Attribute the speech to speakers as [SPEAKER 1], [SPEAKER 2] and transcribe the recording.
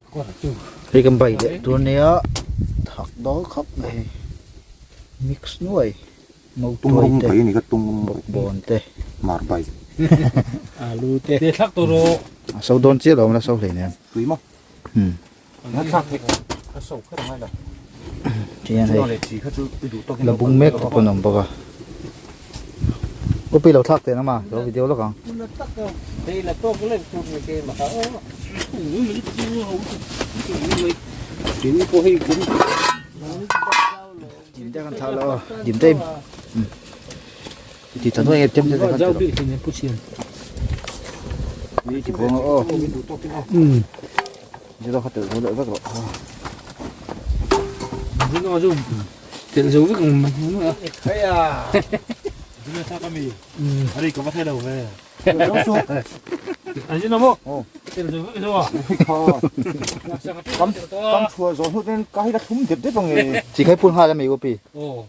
[SPEAKER 1] Hei kan bai leh tur ania thak dawl khawp mai hei mix nuai mautuai te bawkbawn te
[SPEAKER 2] alu te
[SPEAKER 1] a so dawn chiah lo a la so hlei nem tihian hei la bung mek te pawh an awm bawk a copy lo thlak teh na ma lo video lawk ang. Dim te kan thlah lo aw dim te ti tha nuai tem te kan ti lo ti buang aw Zero kha telh zo leh vek rawh.
[SPEAKER 2] Zino chu telh zo vek ang mai a.
[SPEAKER 3] Khaia. Zino tha ka mi. Ari ka va thei lo ve.
[SPEAKER 2] An zino mo. Telh zo vek zo a.
[SPEAKER 3] Kam kam thua zo hnu ten ka hi ka thlum dep dep ang e.
[SPEAKER 1] Chi khai pun nghal a mi upi.
[SPEAKER 2] Aw.